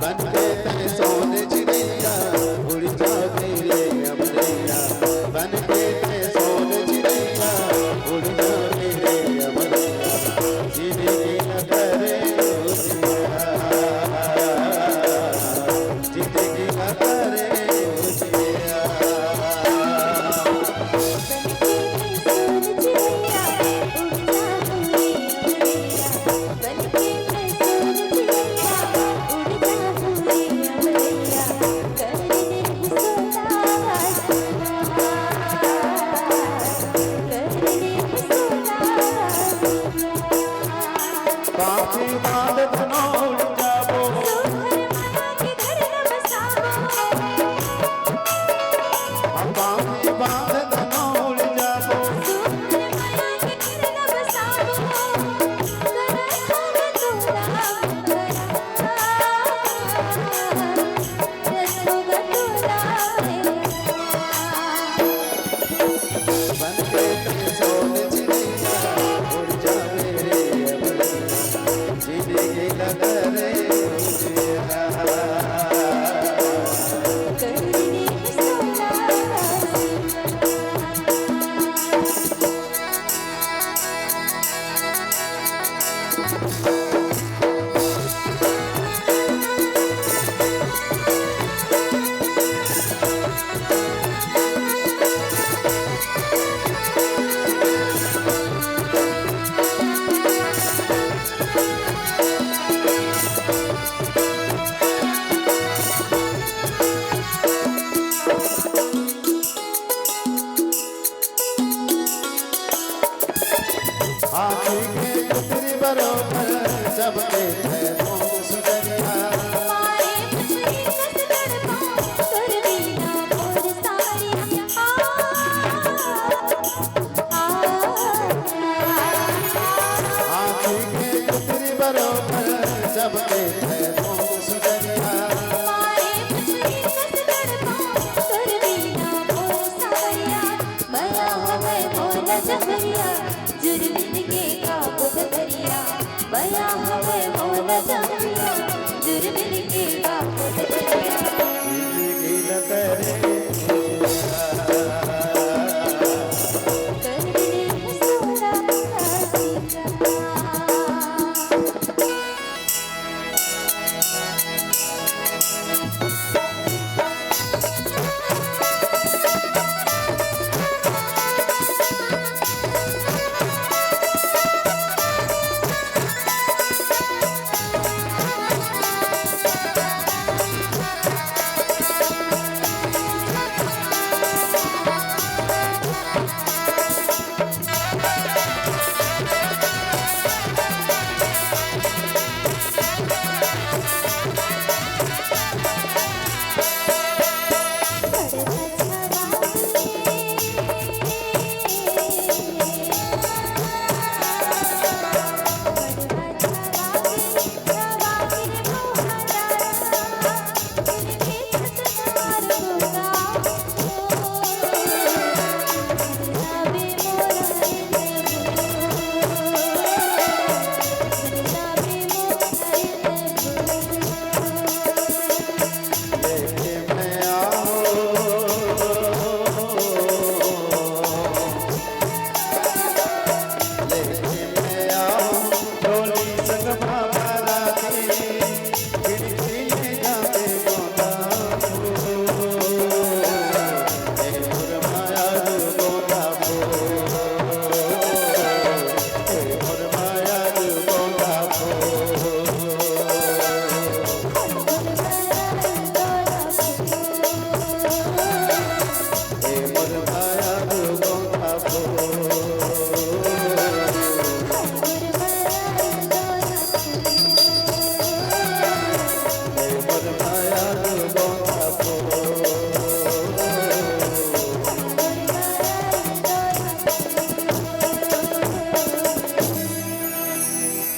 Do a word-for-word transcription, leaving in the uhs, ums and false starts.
बन के तैं सोन चिड़ैया, उड़ जा मेरे अमरैया। बन के तैं सोन चिड़ैया, उड़ जा मेरे अमरैया। जिंदगी न करे उजियार, जिंदगी न करे उजियार। पाँति बांध धनो उड़ जाबो। सुंदर माया के घर न बसाबो। हम पाँति बांध धनो उड़ जाबो। सुंदर माया के घर न बसाबो। करत हन तोला आँखी के पुतरी बरोबर सबके ठहरो सुंदरिया। मारे पुतरी कस तड़पाऊं, तोर बिना मोर सारिया। आ, आ, आ। आँखी के पुतरी बरोबर सबके ठहरो सुंदरिया। मारे पुतरी कस तड़पाऊं, तोर बिना मोर सारिया। बया हवय मोला जबरिया, जुर्मिन के का पुतरिया। बया हवय मोला जबरिया, जुर्मिन के का